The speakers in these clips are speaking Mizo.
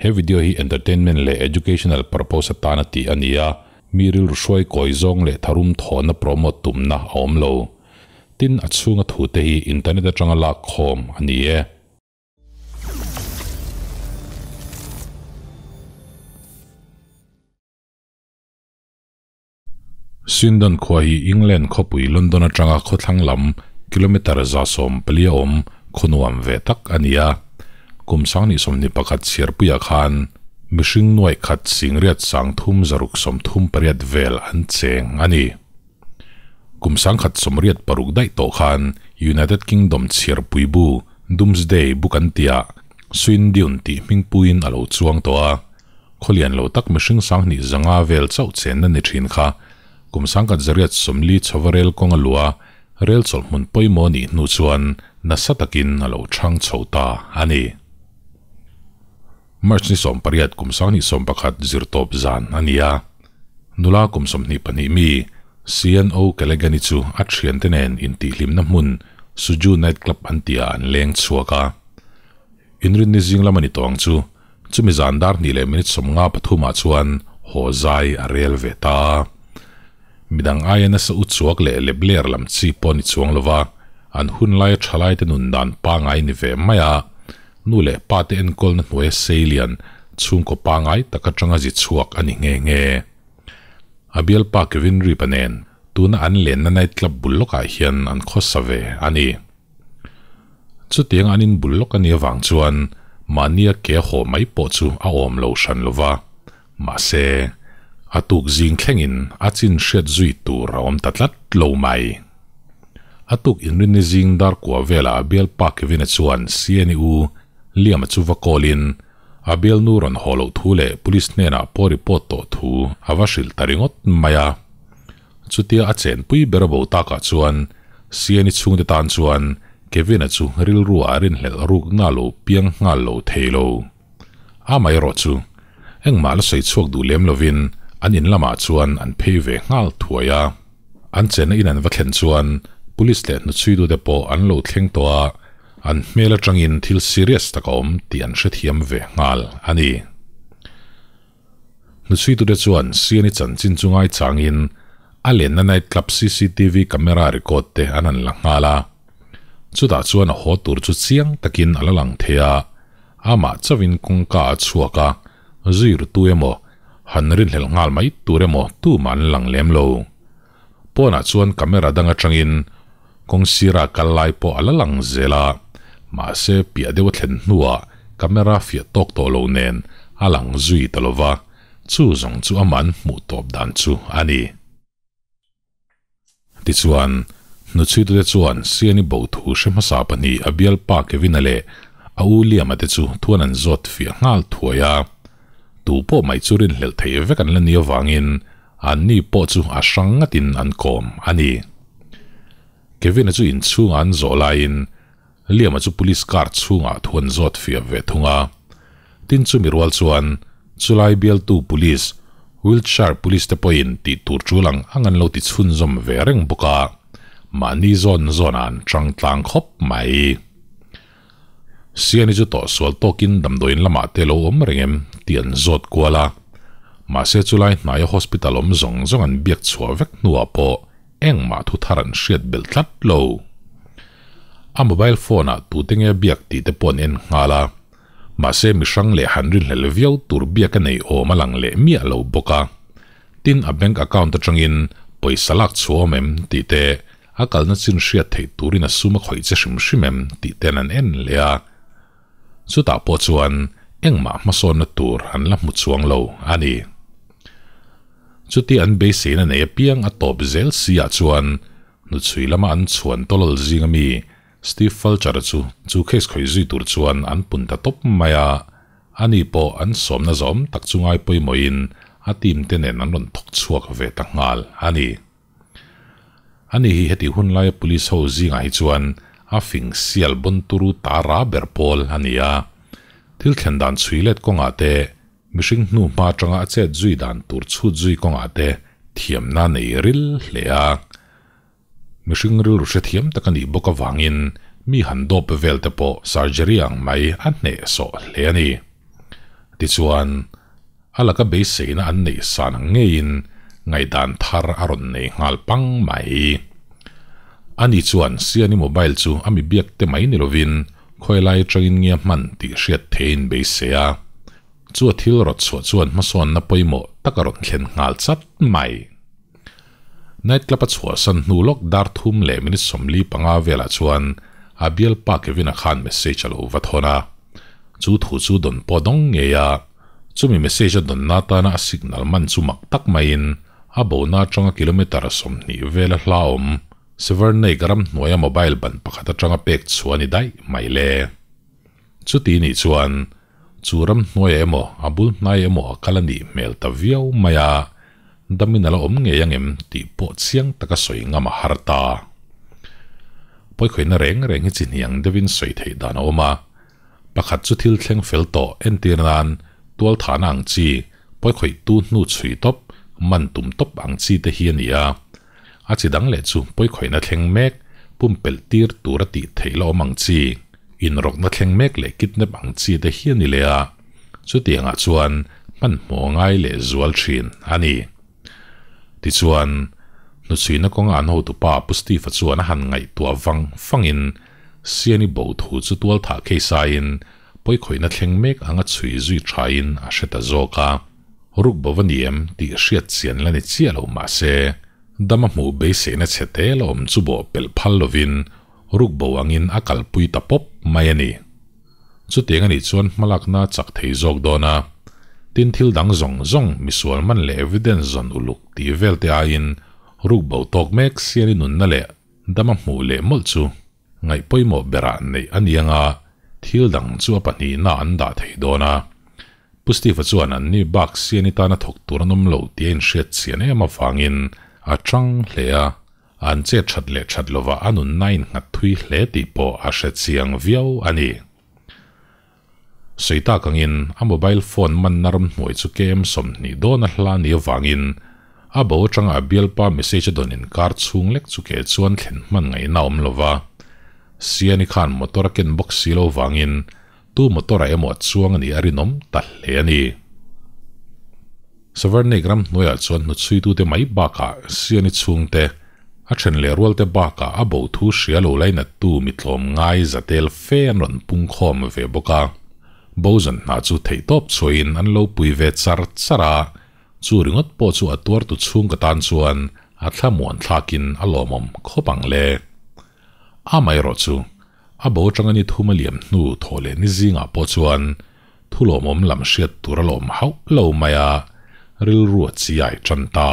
He video hi entertainment leh educational purpose atana tih a ni a, mi rilru hruai kawi zawng leh tharum thawhna promote tumna a awm lo. Tin, a chhunga thute hi internet atanga lak khawm a ni e. Swindon khua hi England khawpui London atanga khawthlang lam kilometre 140 a awm khaw nuam ve tak a ni a. Kum 2021 chhiarpuiah khan mihring nuaih khat singriat 3638 vel an cheng a ni. Kum 1986 daih tawh khan United Kingdom chhiarpui bu Doomsday Book an tia Swindon tih hmingpuiin a lo chuang tawh a. Khawlian lo tak mihring 2500 vel chauh chenna ni thin kha kum 1940 chhova rel kawnga lua rel chawlhmun pawimawh nih hnu chuan nasa takin a lo chang chho ta a ni. March ni 18 kum 2021 zirtawp zan a ni a. Nula kum 22 mi CNO Kelegani chu a thiante nen intihhlimna hmun Suju Night Club an tia an leng chhuak a. Inrin ni zing lama ni tawng chu chumi zan dar ni leh minute 53 ah chuan haw zai a rel ve ta. Midang aia nasa u chuak leh lebler lam chi pawh ni chuang lova an hun lai thalai te nun dan pa ngai ni ve mai a. Nu leh pa te enkawl na hnuai seilian chhungkaw pa ngai taka tanga zi chhuak ani nge nge. Abial pa Kevin Rip anen tuna an len na night club bul lokah hian an khawsa ve ani. Chutiang anin bul lok ani awang chuan mania ke haw mai pawh chu a awm lo hran lova. Mahse atuk zing thlengin a chin hriat zui tur a awm ta tlat lo mai. Atuk inrin ni zing dar kwa vela abial pa Kevin a chuan CNU Liam chu va callin abial nu ron haw lo thu leh police hnenah pawh report tawh thu awa hril ta ringawt mai a. Chutia a chen pui ber bo takah chuan CNU chhung te tan chuan Kevin a chu rilru a rin hlel ruk na lo piang ngal lo theilo. A mai ro chu engmah la sei chhuak du lem lovin an in lamah chuan an phei ve ngal thuai a. An chena in an va thlen chuan police leh nu chui du te pawh an lo thleng tawh a. An hmel atangin thil serious tak a awm tih an hrethiam ve ngal ani. Nu chui tu te chuan CNU chanchin chungai changin a len na night club CCTV camera record te an an la ngal a. Chutah chuan a haw tur chu chiang takin a la lang thei a. Amah chawin kawngka a chhuak a. Zui ru tu emaw han rin hlel ngal mai tur emaw tu man lang lem lo. Pawnah chuan camera dang atangin kawng sira kal lai pawh a la lang zel a. Mahse piah deuh a thlen hnuah camera fiah tawk tawh lo nen a lang zui ta lova. Chu zawng chu aman hmuh tawp dan chu ani. Tichuan nu chui tu te chuan CNU bo thu hre hmasa pahnih abial pa Kevin a leh a u Liam a te chu thuan an zawt fiah nghal thuai a. Tu pawh mai chu rin hlel thei vek an la ni awangin an ni pawh chu a hrang ngatin an kawm ani. Kevin a chu in chhunga an zawh laiin Liam a chu police car chhunga thuan zawt fiah ve thunga. Tin chu mirual chuan chulai bial tu police Wiltshire police te pawhin tih tur chu lang angan lo ti chhun zawm ve reng bawk a. Mahni zawn zawn an tang tlang khawp mai. CNU chu tawh sual tawkin damdawiin lamah te lo awm rengem ti an zawt kual a. Mahse chulai hnaia hospital awm zawng zawng an biak chhuah vek hnuah pawh engmah thu thar an hriat bel tlat lo. A mobile phone ah tu te nge biak tih te pawh an en nghal a. Mahse mihrang leh han rin hlel viau tur biak a nei awm a lang leh miah lo bawk a. Tin a bank account atangin pawisa lak chhuah awm em tih te a kalna chin hriat theih turin a sum a khawih che hrim hrim em tih ten an en leh a. Chutah pawh chuan engmah hmasawnna tur an la hmu chuang lo ani. Chuti an beiseina nei apiang a tawp zel si ah chuan nu chui lama an chhuan tawlol zing ami Steve Fulcher chu chu case khawih zui tur chuan an pun ta tawp mai a. Ani pawh an sawmna zawm tak chu ngai pawimawhin a team te nen an rawn thawk chhuak ve ta nghal ani. Ani hi heti hun laia police ho zingah hi chuan a fing sial bon turu ta ra ber pawl ani a. Thil thlen dan chhui let kawngah te mihring hnu hma atanga a chet zui dan tur chhut zui kawngah te thiamna nei ril hle a. Mihring ril ru hrethiam tak ani bawk awangin mi han dawp vel te pawh surgery ang mai a hneh sawh hle ani. Tichuan, a laka beiseina an neih san ang ngeiin ngaihdan thar a rawn nei nghal pang mai. Ani chuan Siani mobile chu a mi biak te mai ni lovin khawi lai atangin nge a hman tih hriat theihin beisei a. Chu a thil rawt chhuah chuan hmasawnna pawimawh tak a rawn thlen nghal chat mai. Night club a chhuahsan hnu lawk dar thum leh minute 45 velah chuan a bialpa Kevin-a khan message a lo va thawn a. Chu thu chu dawn pawh dawng ngei a, chumi message a dawnna atana a signal man chu mak tak maiin a bona atanga kilometre 20 vela hla awm Severnake ramhnuaia mobile ban pakhat atanga pek chhuah a ni daih mai le. Chuti nih chuan chu ramhnuaiah emaw a bul hnai emaw a kal a nih hmel ta viau mai a, damin a la awm ngei ang em tih pawh chiang taka sawi ngam a har ta. Pawikhawihna reng reng hi chi hniang deuhin sawi theih dan a awm a, pakhat chu thil thleng fel tawh entir nan tualthahna ang chi, pawikhawihtu hnu chhui tawp, man tum tawp ang chi te hi a ni a. A chi dang leh chu pawikhawihna thleng mek, pumpelh tir tura tih theih la awm ang chi, inrawkna thleng mek leh kidnap ang chi te hi a ni leh a, chutiangah chuan hmanhmawh ngai leh zual thin a ni. Tichuan, hnuchhuina kawnga an hotupa Pu Steve-a chuan a han ngaihtuah vang vangin Siani bo thu chu tualthah case-aiin pawikhawihna thleng mek anga chhui zui thain a hre ta zawk a. Ruk bo va ni em tih hriat chian la ni chiah lo mah se, dama hmuh beiseina chhe te la awm chu bawh pelh phal lovin ruk bo angin a kalpui ta pawp mai a ni. Chutiang a nih chuan hmalakna a chak thei zawk dawn a, tin thil dang zawng zawng misual man leh evidence zawn uluk tih vel te aiin ruk bo tawk mek siani nunna leh dama hmuh leh mawlh chu Ngaih pawimawh berah neih a ni anga thil dang chu a pahnihna an dah thei dawn a. Pu Steve-a chuan an ni bak siani tana thawk tur an awm lo tih a inhriat chian em avangin a chang hle a, an chet that leh that lovah a nunna a innghat thui hle tih pawh a hre chiang viau a ni. Sawi tak angin a mobile phone manna ramhnuai chu KM 20 dawn a hla ni avangin a bo atanga a bialpa message a dawn inkar chhung lek chu ke chuan thlen hman ngaihna a awm lo va. Siani khan motor a ken bawk si lo vangin tu motor ah emaw a chuang a nih a rinawm ta hle a ni. Savernik ramhnuaiah chuan hnuchhuitute mai bakah Siani chhungte, a then leh rualte bakah a bo thu hria lo lainattu mitlawm ngai zatel fe an rawn pung khawm ve bawk a. Bozan hna chu theihtawp chhuahin an lo pui ve char char a, chu ringawt pawh chu a tuartu chhung ka tan chuan a thlamuan thlakin a lawmawm khawp ang le. Amaherawh chu A bo atanga ni thum a liam hnu thaw leh ni zingah pawh chuan thu lawmawm lam hriat tur a lawm hauh lo mai a, rilru a chiai tan ta.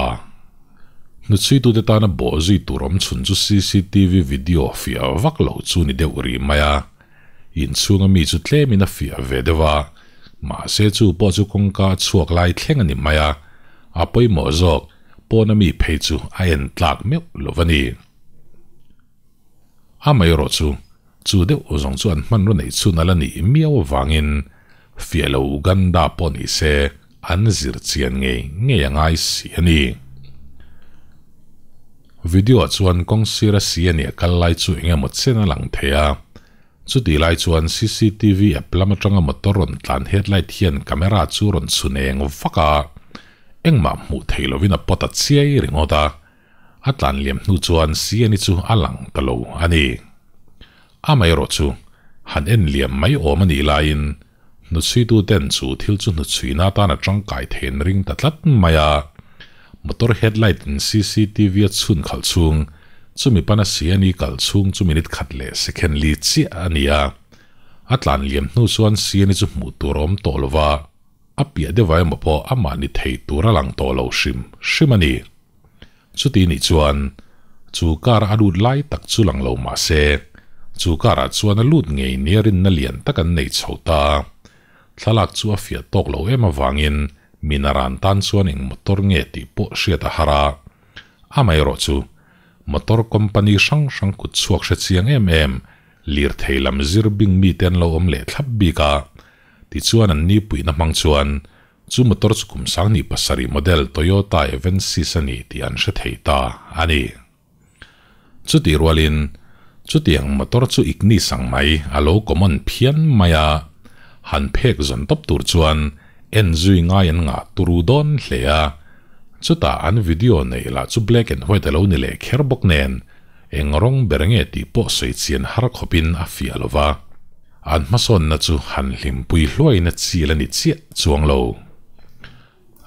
Hnuchhuitute tana bawh zui tur awm chhun chu cctv video fiah vak lo chu ni deuh rih mai a, inchhunga mi chu tlemin a fiah ve deuh a, mahse chu pawh chu kawngka a chhuak lai thleng a ni mai a, a pawimawh zawk pawna mi phei chu a en tlak meuh lo a ni. Amaherawh chu, chu deuh zawng chu an hmanraw neih chhun a la nih miau avangin fiah lo Uganda pawh ni se an zir chian ngei ngei a ngai si a ni. Video-ah chuan kawng sira si a nih a kal lai chu eng emaw chen a lang thei a, chutih lai chuan cctv app lam atanga motor rawn tlan headlight hian camera chu rawn chhun eng vak a, engmah hmuh theih lovin a pawt a chiai ringawt a. A tlan liam hnu chuan Siani chu a lang ta lo a ni. Amaherawh chu, han en liam mai awm a nih laiin hnuchhuitu ten chu thil chu hnuchhuina atan a tangkai thei an ring ta tlat mai a. Motor headlight in cctv a chhun khalh chhung, chumi pana Siani kal chhung chu minute khat leh second li chiah a ni a. A tlan liam hnu chuan Siani chu hmuh tur a awm tawh lo va, a piah deuh ah emaw pawh amah ni thei tur a lang tawh lo hrim hrim a ni. Chuti nih chuan chu car a lut lai tak chu lang lo mah se, chu car ah chuan a lut ngei nia rinna lian tak an nei chho ta. Thlalak chu a fiah tawk lo em avangin mi naran tan chuan eng motor nge tih pawh hriat a har a. Amaherawh chu motor company hrang hrang kut chhuak hre chiang em em lirthei lam zir bing mite an lo awm leh thlap bik a, tichuan an ni puihna hmang chuan Chu motor chu kum 2007 model Toyota Avensis a ni tih an hre thei ta a ni. Chutih rualin, chutiang motor chu Ignis ang mai a lo common phian mai a, han phek zawn tawp tur chuan En zui ngai an ngah turu dawn hle a, chutah an video neih lah chu black and white a lo ni leh kher bawk nen, eng rawng ber nge tih pawh sawi chian har khawpin a fiah lo va, an hmasawnna chu han hlimpui hluaina chi la ni chiah chuang lo.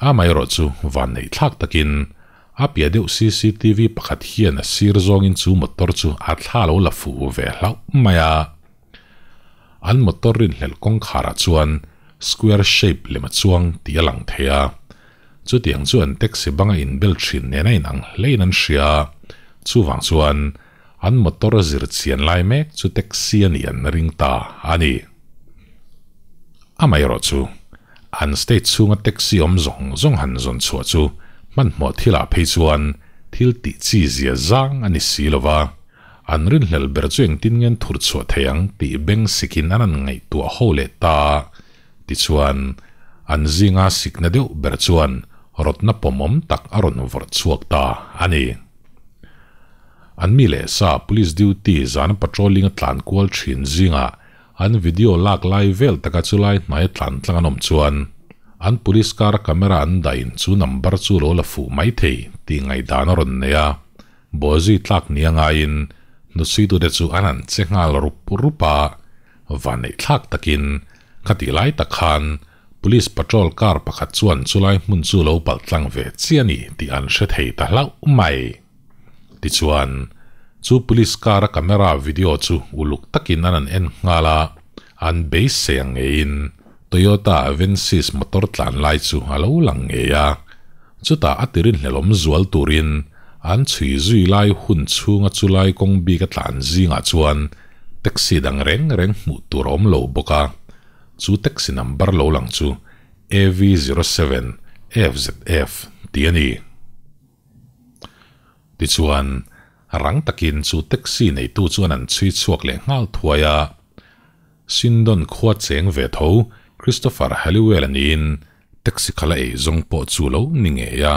Amaherawh chu vanneih thlak takin a piah deuh cctv pakhat hian a sir zawngin chu motor chu a thla lo la fuh ve hlauh mai a. An motor rinhlelh kawngkharah chuan square shape lem a chuang tih a lang thei a. Chutiang chu an taxi banga inbel thin nen a inang hlein an hria a, chuvang chuan an motor zir chian lai mek chu taxi a nih an ring ta a ni. Amaherawh chu an state chhunga taxi awm zawng zawng han zawn chhuah chu hmanhmawh thilah phei chuan thil tih chi zia zang a ni si lo va. An rinhlelh ber chu engtin nge an thur chhuah thei ang tih beng sikin an an ngaihtuah ho leh ta. Tichuan, an zinga sikna deuh ber chuan rawtna pawmawm tak a rawn vawrh chhuak ta a ni. An mi leh sa police duty zana patrolling a tlan kual thin zingah an video lak lai vel taka chulai hnaia tlan tlang an awm chuan an police car a camera an dahin chu number chu lo la fuh mai thei tih ngaihdan a rawn nei a. Bawlzui tlak nia ngaiin hnuchhuitute chu an han che nghal rup rup a, vanneih thlak takin khatih lai tak khan Police patrol car pakhat chuan chulai hmun chu lo palh tlang ve chiah a ni tih an hre thei ta hlauh mai. Tichuan, chu Police car a camera video chu uluk takin an han en nghal a, an beisei ang ngeiin Toyota Avensis motor tlan lai chu a lo lang ngei a. Chutah a tirinhlelawm zual turin an chhui zui lai hun chhunga chulai kawng bik a tlan zingah chuan taxi dang reng reng hmuh tur a awm lo bawk a, chu taxi number lo lang chu AV07 FZF tih a ni. Tichuan, rang takin chu taxi neitu chuan an chhui chhuak leh nghal thuai a, Sindon khua cheng ve tho Christopher Halliwell-a niin Taxi khala ei zawng pawh chu lo ni ngei a,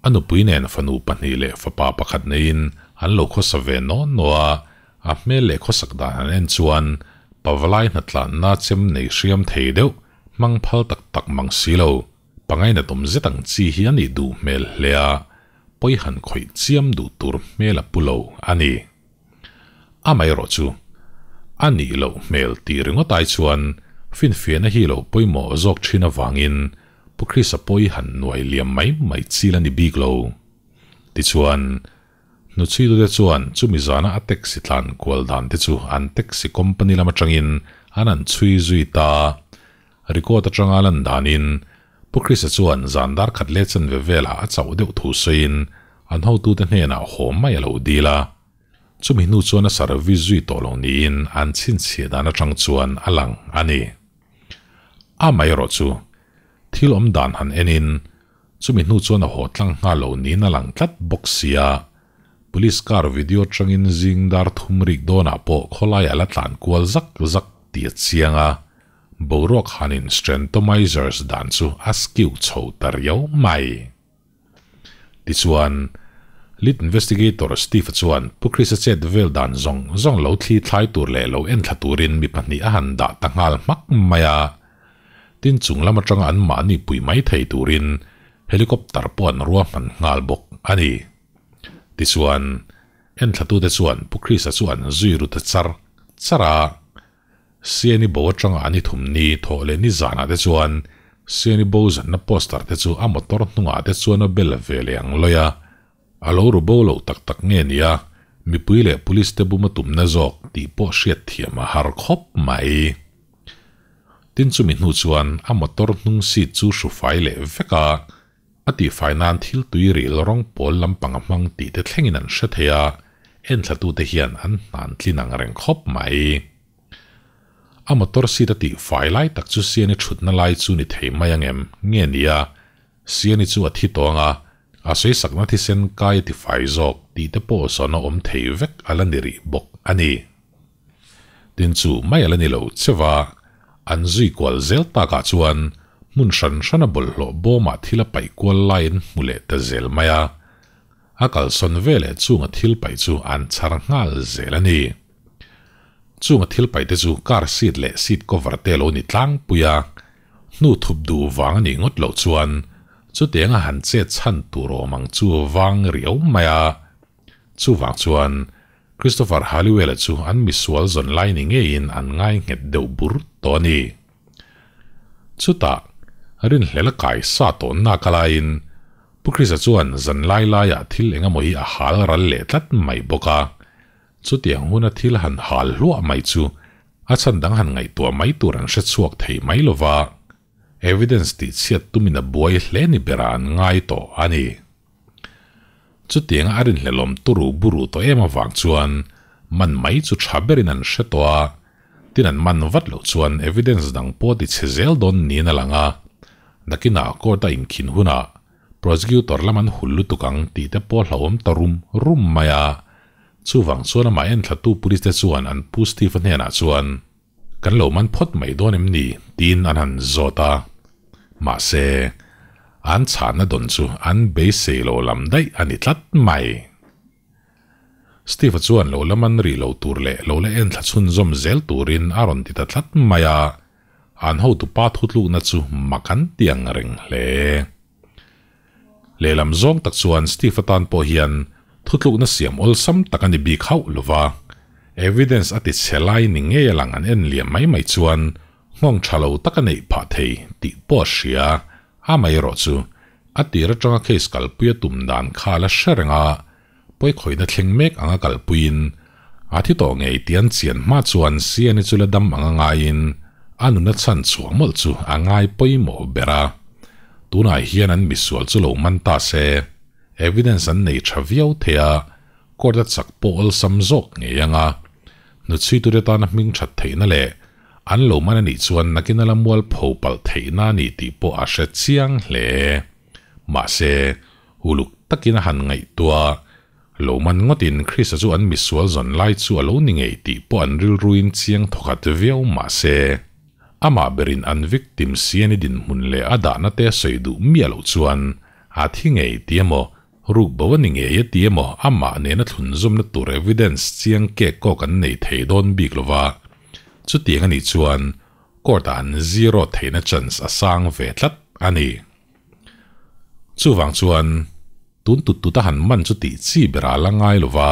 a nupui nen fanu pahnih leh fapa pakhat neiin an lo khawsa ve naw naw a, a hmel leh khawsak dan an en chuan pavalai hnatlanna chem nei hriam thei deuh hmang phal tak tak mang si lo, pangainatawm zet ang chi hi a nih duh hmel hle a, pawi han khawih chiam duh tur hmel a pu lo a ni. Amaherawh chu, a nih loh hmel tih ringawt ai chuan finfiahna hi lo pawimawh zawk thin avangin Pu Krisa pawh i han nuai liam mai mai chil a ni bik lo. Tichuan, hnuchhuitute chuan chumi zana a taxi tlan kual dan te chu an taxi company lam atangin an han chhui zui ta. Record atanga lan danin Pu Krisa chuan zan dar khat leh chanve velah a chauh deuh thu sawiin an hotute hnenah haw mai a lo dil a. Chumi hnu chuan a service zui tawh lo niin an chhinchhiah dan atang chuan a lang a ni. Amaherawh chu thil awm dan han enin chumi hnu chuan a haw tlang nghal lo niin a lang tlat bawk sia. Police car video atangin zing dar thum rik dawnah pawh khawlaiah la tlan kual zak zak tih a chiang a. Boruak hanin Strantomizers dan chu a skew chho ta riau mai. Tichuan, Lead Investigator Steve-a chuan Pu Chris-a chet vel dan zawng zawng lo thli thlai tur leh lo en thla turin mi pahnih a han dah ta nghal hmak mai a. Tin chung lam atanga an mahni pui mai thei turin helicopter pawh an ruahman nghal bawk a ni. Tichuan, en thlatute chuan Pu Chris-a chu an zui ru ta char char a. Siani bo atanga an i thum ni thawh leh ni zanah te chuan Siani bo zanna poster te chu a motor hnungah te chuan a bel ve leh ang lawi a, a lo ru bo lo tak tak nge nia mipui leh police te bum a tumna zawk tih pawh hriat thiam a har khawp mai. Tin chumi hnu chuan a motor hnung seat chu hru fai leh vek a, a tihfai nan thil tui ril rawng pawl lampang a hmang tih te thlengin an hre thei a, enthlatute hian an hnan tlin ang reng khawp mai. A motor seat a tih fai lai tak chu Siani thutna lai chu ni thei mai ang em? Nge nia, Siani chu a thi tawng a, a sawisakna thisen kai a ti fai zawk tih te pawh zawn a awm thei vek a la ni rih bawk a ni. Tin chu mai a la ni lo cheva, an zui kual zel takah chuan hmun hran hrana bawlhhlawh bawmah thil a paih kual laiin hmu leh ta zel mai a, a kalsawn veleh chunga thil paih chu an chhar nghal zel a ni. Chunga thil paih te chu car seat leh seat cover te lo ni tlangpui a, Hnu thup duh vang a nih ngawt loh chuan chutianga han chet chhan tur awm ang chu vang riau mai a. Chuvang chuan Christopher Halliwell-a chu an misual zawn lai ni ngeiin an ngai nghet deuh bur tawh a ni. Chutah, rinhlel a kai sa tawh nak a laiin Pu Chrisa chuan zan lai laiah thil eng emaw hi a hal ral leh tlat mai bawk a. Chutiang huna thil han hal hluah mai chu a chhan dang han ngaihtuah mai tur an hre chhuak thei mai lo va, evidence tih chhiat tumin a buai hle ni berah an ngai tawh a ni. Chutianga a rinhlelawm turu buru tawh em avang chuan man mai chu tha berin an hre tawh a, tin an man vat loh chuan evidence dang pawh ti chhe zel dawn niin a lang a, nakinah court a inkhin hunah prosecutor lam an hul lutuk ang tih te pawh hlauhawm ta rum rum mai a, chuvang chuan amah enthlatu police te chuan an pu Steve-a hnenah chuan Kan lo man phawt mai dawn em ni? tiin an han zawt a. Mahse, an chhahna dawn chu an beisei lo lam daih a ni tlat mai. Steve-a chuan lo la man rih lo tur leh lo la enthla chhunzawm zel turin a rawn ti ta tlat mai a, an hotupa thutlukna chu mak an ti ang reng hle. Lehlam zawng tak chuan Steve atan pawh hian thutlukna siam awlsam tak a ni bik hauh lo va, evidence a ti chhe lai ni ngei a lang an en liam mai mai chuan nghawng tha lo tak a neih phah thei tih pawh a hria. Amaherawh chu a tir atanga case kalpui a tum dan kha a la hre reng a, pawikhawihna thleng mek anga kalpuiin a thi tawh ngei tih an chian hma chuan Siani chu la dam anga ngaiin a nuna chhan chhuah mawlh chu a ngai pawimawh ber a. Tunah hian an misual chu lo man ta se, evidence an nei tha viau thei a, court a chak pawh awlsam zawk ngei anga hnuchhuitute tana hming that theihna leh an lo man a nih chuan nakin a la mualpho palh theihna a ni tih pawh a hre chiang hle. Mahse, Uluk takin a han ngaihtuah a, lo man ngawtin Krista chu an misual zawn lai chu a lo ni ngei tih pawh an rilruin chiang thawkhat viau mah se, amah berin an victim siani dinhmun leh a dahna te a sawi duh miah loh chuan a thi ngei ti emaw, ruk bo a ni ngei a ti emaw amah nena thlunzawmna tur evidence chiang kek kawk an nei thei dawn bik lo va, chutiang a nih chuan court-ah an zero theihna chance a sang ve tlat a ni. Chuvang chuan tun tut tut a han man chu tih chi berah a la ngai lo va,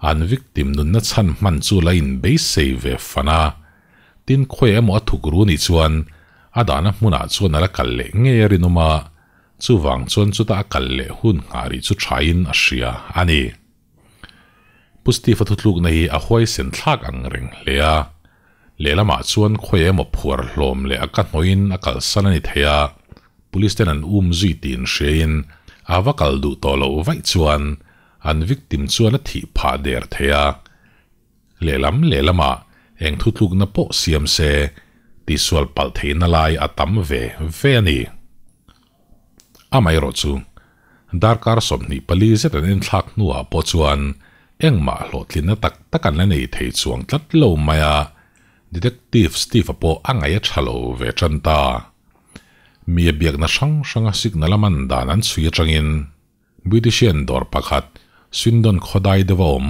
an victim nunna chhan hman chu la inbeisei ve fan a. Tin, khawi emaw a thuk ru nih chuan a dahna hmunah chuan a la kal leh ngei a rinawm a, chuvang chuan chuta a kal leh hun nghah rih chu thain a hria a ni. Pu Steve-a thutlukna hi a huaisen thlak ang reng hle a, lehlamah chuan khawi emaw phuar hlawm leh a ka hnawhin a kalsan a ni thei a, police ten an um zui tih inhriain a va kal duh tawh loh vaih chuan an victim chuan a thih phah der thei a, lehlam lehlamah eng thutlukna pawh siam se tihsual palh theihna lai a tam ve ve a ni. Amaherawh chu, darkar 24 zet an enthlak hnuah pawh chuan engmah hlawhtlinna tak tak an la nei thei chuang tlat lo mai a, Detective Steve-a pawh a ngaih a tha lo ve tan ta. Mi a biakna hrang hranga signal a man dan an chhui atangin Beautician dawr pakhat, Swindon khawdai deuha awm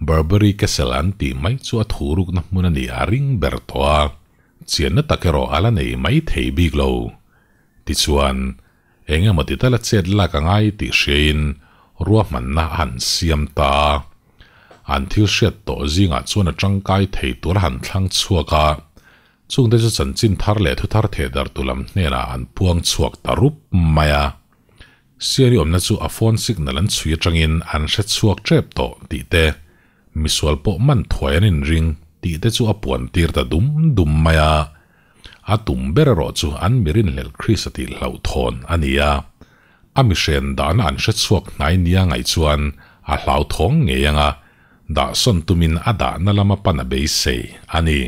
Burberry Castle an tih mai chu a thurukna hmun a nih a ring ber tawh a, chianna tak erawh a la nei mai thei bik lo. Tichuan, eng emaw ti tala chet lak a ngai tih hriain ruahmanna a han siam ta a. An thil hriat tawh zingah chuan a tangkai thei tur a han thlang chhuak a, chungte chu chanchin thar leh thuthar thehdarh tu lam hnenah an puang chhuak ta rup mai a. Siari awmna chu a phone signal an chhui atangin an hre chhuak tep tawh tih te, misual pawh man thuai an inring tih te chu a puan tir ta dum dum mai a. A tum ber erawh chu an mi rinhlelh Krista tih hlauhthawn a ni a. A mihren dahna an hre chhuak hnai nia ngaih chuan a hlauthawng ngei ang a, dahsawn tumin a dahna lama pan a beisei a ni.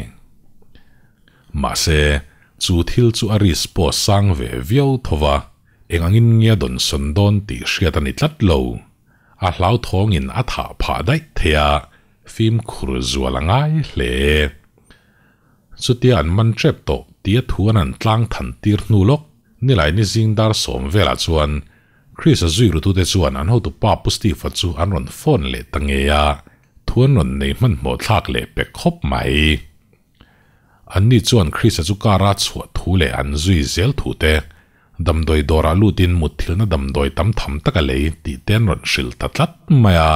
Mahse, chu thil chu a risk pawh sang ve viau tho va, eng angin nge a dawnsawn dawn tih hriat a ni tlat lo. A hlauthawngin a thah phah daih thei a, fimkhur zual a ngai hle. Chutia an man tep tawh tia thu an han tlang than tir hnu lawk, nilai ni zing dar sawm velah chuan Chris-a zui rutute chuan an hotu pa Pu Steve-a chu an rawn phone leh ta ngei a, thu an rawn nei hmanhmawh thlak leh pek khawp mai. Anni chuan Chris-a chu car-a chhuah thu leh an zui zel thu te, damdawi dawrah lutin mutthilhna damdawi tam tham tak a lei tih te an rawn hrilh ta tlat mai a.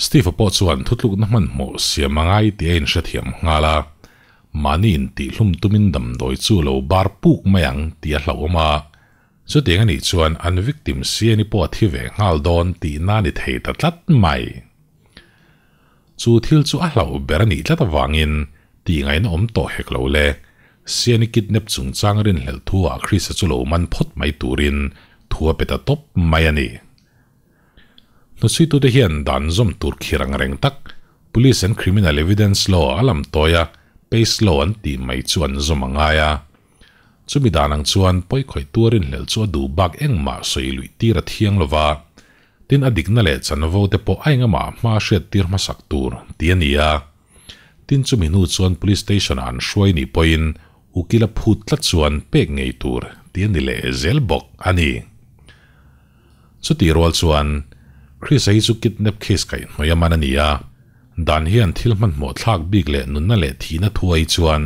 Steve-a pawh chuan thutlukna hmanhmawh siam a ngai tih a inhrethiam nghal a, mahni intihhlum tumin damdawi chu lo bar puk mai ang tih a hlauhawm a. Chutiang a nih chuan an victim Siani pawh a thi ve nghal dawn tihna a ni thei ta tlat mai. Chu thil chu a hlauh ber a nih tlat avangin tihngaihna awm tawh hek lo le, Siani kidnap chungchang rinhlelh thu ah Chrisa chu lo man phawt mai turin thu a pe ta tawp mai a ni. Hnuchhuitute hian dan zawm tur khir ang reng tak Police and Criminal Evidence Law a lam tawi a, Pace Law an tih mai chu an zawm a ngai a. Chumi dan ang chuan pawikhawih tuar inhlelh chu a duh bak engmah sawi luih tir a thiang lo va, tin a dikna leh chanvo te pawh a engamah hma hriat tir hmasak tur ti a ni a. Tin chumi hnu chuan Police Station ah an hruai nih pawhin ukil a phut tlat chuan pek ngei tur ti a ni leh zel bawk a ni. Chutih rual chuan Chris-a hi chu kidnap case kaihhnawih a man a ni a, dan hian thil hmanhmawh thlak bik leh nunna leh thihna thu ai chuan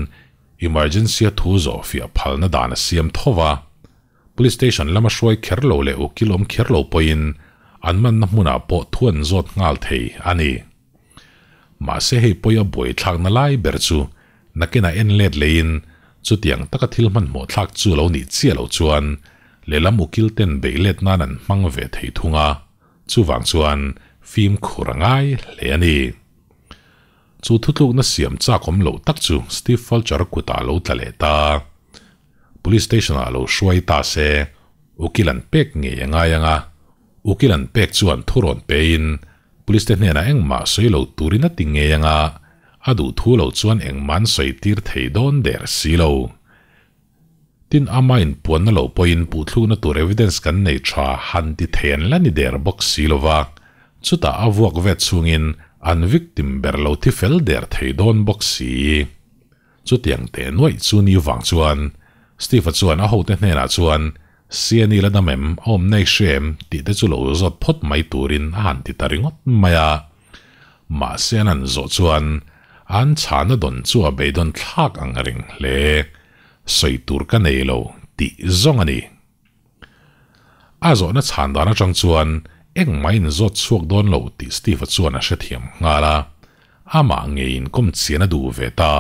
Emergency-a thu zawh fiah phalna dan a siam tho va, Police Station lama hruai kher lo leh ukil awm kher lo pawhin an manna hmunah pawh thu an zawt nghal thei a ni. Mahse hei pawi a buaithlakna lai ber chu nakinah en let leiin chutiang taka thil hmanhmawh thlak chu lo nih chiah loh chuan lehlam ukil ten beih let nan an hmang ve thei thung a, chuvang chuan fimkhur a ngai hle a ni. Chu thutlukna siam chak awm loh tak chu Steve Fulcher kutah a lo tla leh ta. Police station ah lo hruai ta se, ukil an pek ngei a ngai ang a. Ukil an pek chuan thu rawn pein police te hnenah engmah sawi lo turin a ti ngei ang a, a duh thu lo chuan engmah an sawi tir thei dawn der si lo. Tin, ama inpuanna loh pawhin puhthlukna tur evidence kan nei tha han ti thei an la ni der bawk si lo va, chutah a vuak vet chungin an victim ber lo thi fel der thei dawn bawk si. Chutiang teh nuaih chu ni vang chuan Steve-a chuan a hote hnenah chuan Siani la dam em, a awm nei hre em tih te chu lo zawt phawt mai turin a han ti ta ringawt mai a. Mahse an han zawh chuan an chhana dawn chu a beidawn thlak ang reng hle. Sawi tur ka nei lo tih zawng a ni. A zawhna chhan dan atang chuan engmah in zawt chhuak dawn lo tih Steve-a chuan a hrethiam nghal a, amah ngeiin kawm chian a duh ve ta.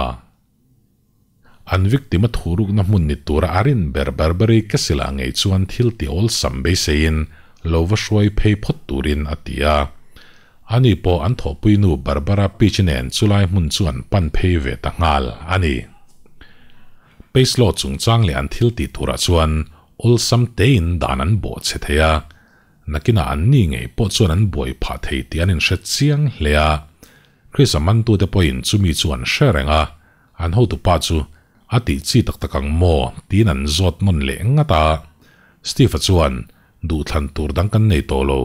An victim a thurukna hmun ni tura a rin ber Barbary Castle-ah ngei chuan thil ti awlsam beiseiin lo va hruai phei phawt turin a ti a. Ani pawh an thawhpuinu Barbara Peach nen chulai hmun chu an pan phei ve ta nghal a ni. Paislaw chungchang leh an thil tih turah chuan awlsam tein dan an bawh che thei a, nakinah an ni ngei pawh chuan an buai phah thei tih an inhre chiang hle a. Chris-a mantute pawhin chumi chu an hre reng a, an hotupa chu a tih chi tak tak ang maw tiin an zawt nawn leh ngat a. Steve-a chuan, Duhthlan tur dang kan nei tawh lo,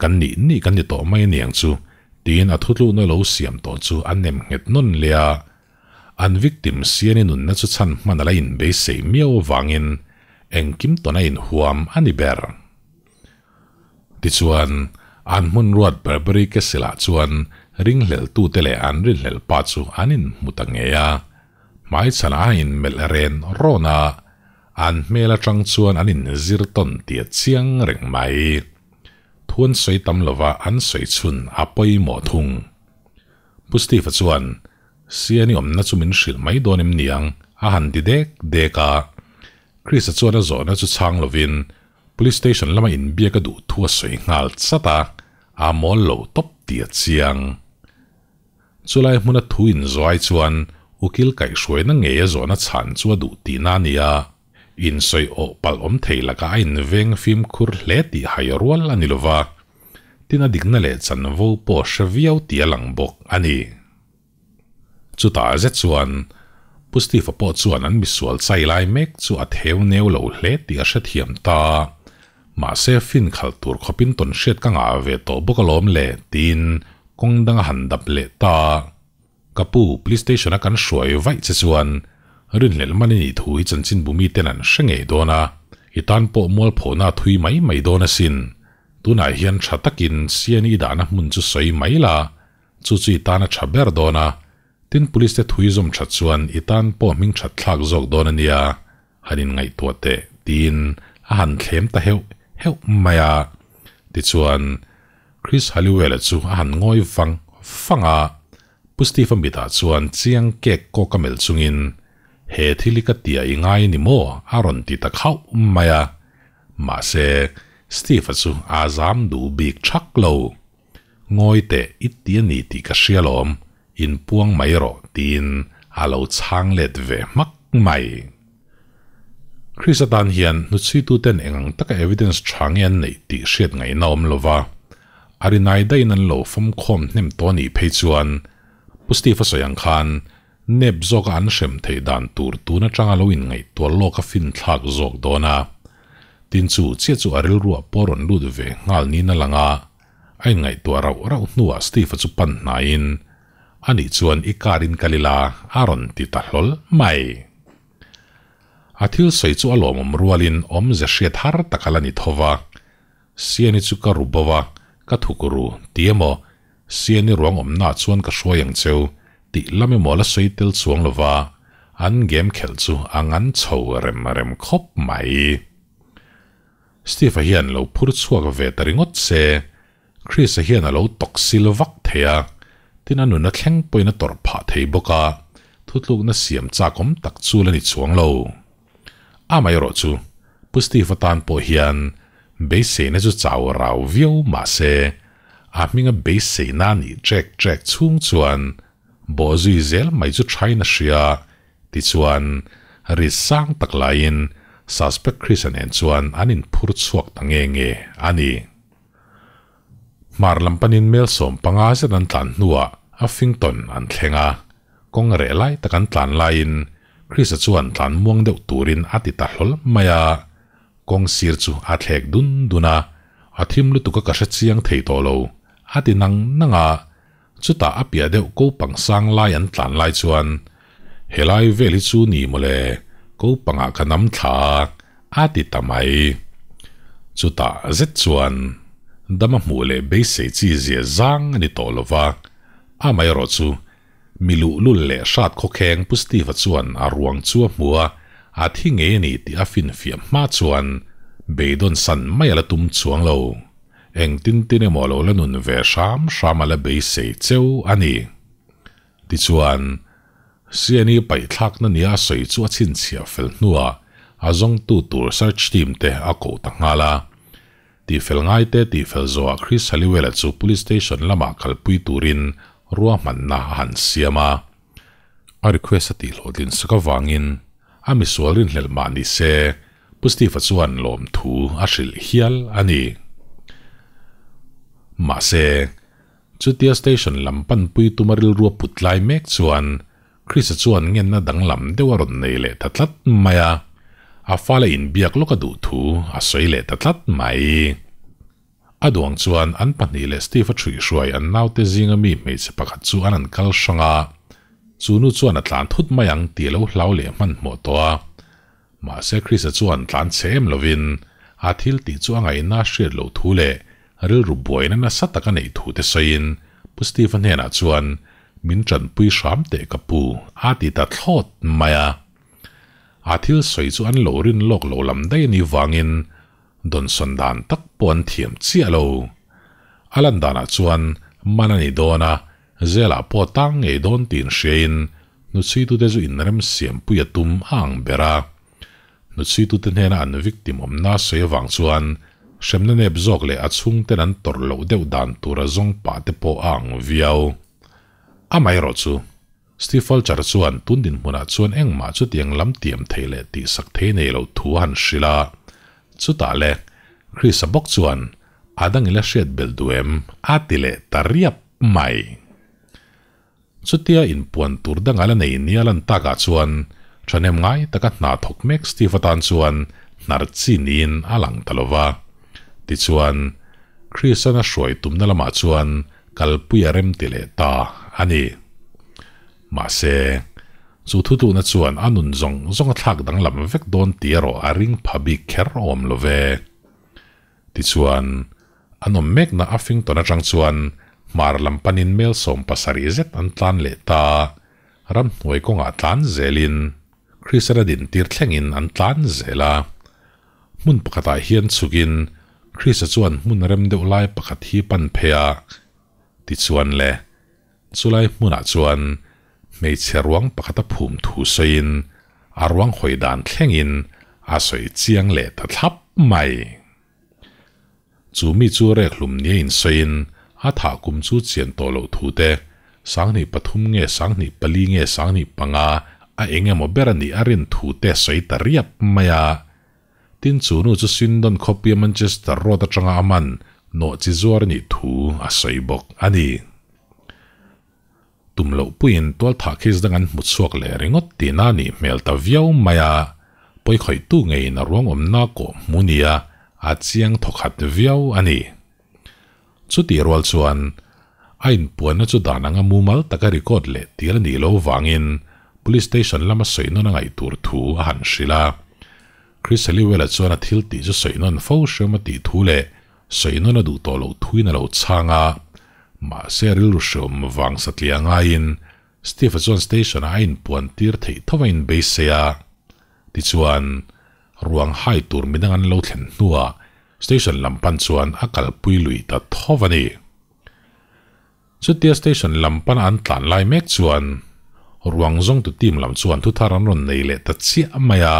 kan nih nih kan ni tawh mai aniang chu, tiin a thutlukna lo siam tawh chu a nem nghet nawn leh a. An victim Siani nunna chu chhan hman a la inbeisei miau avangin engkim tawn a inhuam a ni ber. Tichuan, an hmun ruat Burberry Castle-ah chuan ringhleltute leh an rinhlelh pa chu an inhmu ta ngei a. Hmaichhanah a inmelh ren rawn a, an hmel atang chuan an inzir tawn tih a chiang reng mai. Thu an sawi tam lova an sawi chhun a pawimawh thung. Pu Steve-a chuan, Siani awmna chu min hrilh mai dawn em niang? a han ti dek dek a. Chris-a chuan a zawhna chu chhang lovin Police station lama inbiak a duh thu a sawi nghal chat a, a mawl lo tawp tih a chiang. Chulai hmuna thu inzuai chuan ukil kaihhruaina ngei a zawhna chhan chu a duh tihna a ni a, insawi awh palh awm thei lakah a inveng fimkhur hle tih hai rual a ni lova, tin a dikna leh chanvo pawh hre viau tih a lang bawk a ni. Chutah zet chuan Pu Steve-a pawh chuan an misual chai lai mek chu a theu neu lo hle tih a hrethiam ta. Mahse fin khalh tur khawpin tawn hriat ka ngah ve tawh bawk alawm le tiin kawng dang a han dap leh ta. Ka pu, police station-a kan hruai vaih che chuan rinhlelh man i nih thu hi chanchinbu miten an hre ngei dawn a, i tan pawh mualphona a thui mai mai dawn asin. Tunah hian tha takin CNE dahna hmun chu sawi mai la, Chu chu i tan a tha ber dawn a, Tin police te thui zawm that chuan i tan pawh hming that thlak zawk dawn a nia, han in ngaihtuah teh tiin a han thlem ta heuh heuh mai a. Tichuan Chris Halliwell-a chu a han ngawi vang vang a, Pu Steve-a mitah chuan chiang kek kawk a melh chungin, He thil hi ka tia i ngai ni maw? a rawn ti ta khauh mai a. Mahse, Steve-a chu a zam duh bik thak lo. Ngawi teh, i ti a ni tih ka hria lawm, inpuang mai rawh, tiin a lo chhang let ve hmak mai. Chris atan hian hnuchhuituten eng ang taka evidence tha nge an neih tih hriat ngaihna awm lo va, a rinai daihin an lo fawmkhawm hnem tawh anih phei chuan Pu Steve a sawi ang khan nep zawka an hrem theih dan tur tun atanga lo inngaihtuah lawk a finthlak zawk dawn a. Tin chu chiah chu a rilruah pawh rawn lut ve nghal niin a lang a, a inngaihtuah rauh rauh hnuah Steve-a chu pan hnaiin, Anih chuan i car in kal ila a rawn ti ta hlawl mai. A thil sawi chu a lawmawm rualin awmze hriat har tak a la ni tho va. Siani chu ka ru bo a, ka thuk ru, ti emaw, Siani ruang awmnaah chuan ka hruai ang cheu, tih lam emaw la sawi tel chuang lo va, an game khelh chu a ngan chho rem rem khawp mai. Steve-a hian lo phur chhuak ve ta ringawt se, Chris-a hian a lo tawk sil vak thei a, tin a nuna thleng pawhin a tawrh phah thei bawk a, thutlukna siam chak awm tak chu la ni chuang lo. Amaherawh chu, Pu Steve atan pawh hian beiseina chu chau rau viau mah se, a hminga beiseina a nih ṭek ṭek chhung chuan bawhzui zel mai chu ṭhain a hria, tichuan ri sang tak laiin suspect Chris-a nen chuan an inphur chhuak ta nge nge a ni. Hmar lam panin mel 15 zet an tlan hnuah Uffington an thleng a, kawng reh lai tak an tlan laiin Chris-a chuan tlan muang deuh turin a ti ta hlawl mai a, kawng sir chu a thlek dun dun a, a thim lutuk a ka hre chiang thei tawh lo, a ti nang nang a, chutah a piah deuh ko pang sang lai an tlan lai chuan helai vel hi chu ni mawle, ko pangah ka nam thla a, a ti ta mai. Chutah zet chuan dama hmuh leh beisei chi zia zang a ni tawh lo va, amaherawh chu mi luhlul leh hrat khawkheng Pu Steve-a chuan a ruang chu a hmu a, a thi ngei a ni tih a finfiah hma chuan beidawn san mai a la tum chuang lo. Engtin tin emaw lo la nun ve hram hram a la beisei cheu a ni. Tichuan, CNE paihthlakna nia a sawi chu a chhinchhiah fel hnuah a zawngtu tur search team te a koh ta nghal a. Tihfel ngaite tihfel zawhah Chris Halliwell-a chu police station lamah kalpui turin ruahmanna a han siam a. A request a tihhlawhtlin sak avangin a misual rinhlelh mah ni se Pu Steve-a chuan lawmthu a hrilh hial a ni. Mahse, chutia station lam panpui tuma rilru a put lai mek chuan Chris-a chuan ngenna danglam deuh a rawn nei leh ta tlat mai a, a fale inbiak lawk a duh thu a sawi leh ta tlat mai. A duang chuan an pahnih leh Steve-a ṭhuihhruai an naute zinga mi hmeichhe pakhat chu an an kal hrang a, chu nu chuan a tlan thut mai ang tih a lo hlau leh hmanhmawh tawh a. Mahse Chris-a chuan tlan chhe em lovin a thil tih chu a ngaihna hriat loh thu leh rilru buaina nasa tak a neih thu te sawiin Pu Steve-a hnenah chuan min tanpui hram teh ka pu a ti ta thlawt mai a. A thil sawi chu an lo rin lawk lo lam daih a nih vangin dawnsawn dan tak pawh an thiam chiah lo. A lan danah chuan man a ni dawn a, Zelah pawh tang ngei dawn tiin hriain hnuchhuitute chu inrem siampui a tum a ang ber a. Hnuchhuitute hnena an victim awmna sawi avang chuan hremna nep zawk leh a chhungten an tawrh loh deuh dan tura zawng pah te pawh a ang viau. Amaherawh chu, Steve Fulcher chuan tun dinhmunah chuan engmah chutiang lam tiam thei leh tihsak thei nei loh thu a han hrilh a. Chutah le, Chris-a bawk chuan a dang ila hriat belh duh em? a ti leh ta riap mai. Chutia inpuan tur danga la nei nia lan takah chuan thahnem ngai taka hna thawk mek Steve atan chuan hnar chi niin a lang ta lo va. Tichuan, Chris-a'n a hruai tumna lamah chuan kalpui a rem ti leh ta a ni. Mahse, chu thutlukna chuan a nun zawng zawng a thlak danglam vek dawn tih erawh a ring pha bik kher awm lo ve. Tichuan, an awm mekna a fing tawn atang chuan hmar lam panin mel 70 zet an tlan leh ta. Ramhnuai kawngah tlan zelin Christian a din tir thlengin an tlan zel a. Hmun pakhatah hian chhukin Chrisa chuan hmun rem deuh lai pakhat hi pan phei a. Tichuan le, chulai hmunah chuan hmeichhe ruang pakhat a phum thu sawiin a ruang hawi dan thlengin a sawi chiang leh ta thlap mai. Chu mi chu rek hlum nia insawiin a thah kum chu chian tawh loh thu te, 2003 nge 2004 nge 2005 a eng emaw ber a nih a rin thu te a sawi ta riap mai a. Tin chu nu chu Swindon khawpuia Manchester Road atanga a man nawh chi zuar a nih thu a sawi bawk a ni. Tum loh puiin tualthah case dang an hmu chhuak leh ringawt tihna a nih hmel ta viau mai a, pawikhawihtu ngeiin a ruang awmna kawh hmu nia a chiang thawkhat viau a ni. Chutih rual chuan a inpuanna chu dan anga mumal taka record leh tir a nih loh vangin Police Station lama sawi nawn a ngaih tur thu a han hrilh a. Chris Halliwell-a chuan a thil tih chu sawi nawn fo hriam a tih thu leh sawi nawn a duh tawh loh thuin a lo chhang a. Mahse a rilru hreawm vang satliah ngaiin Steve-a chuan station-ah a inpuan tir theih tho a inbeisei a. Tichuan, ruang hai tur midang an lo thlen hnuah station lam pan chuan a kalpui lui ta tho a ni. Chutia station lam pana an tlan lai mek chuan ruang zawngtu team lam chuan thuthar an rawn nei leh ta chiah mai a.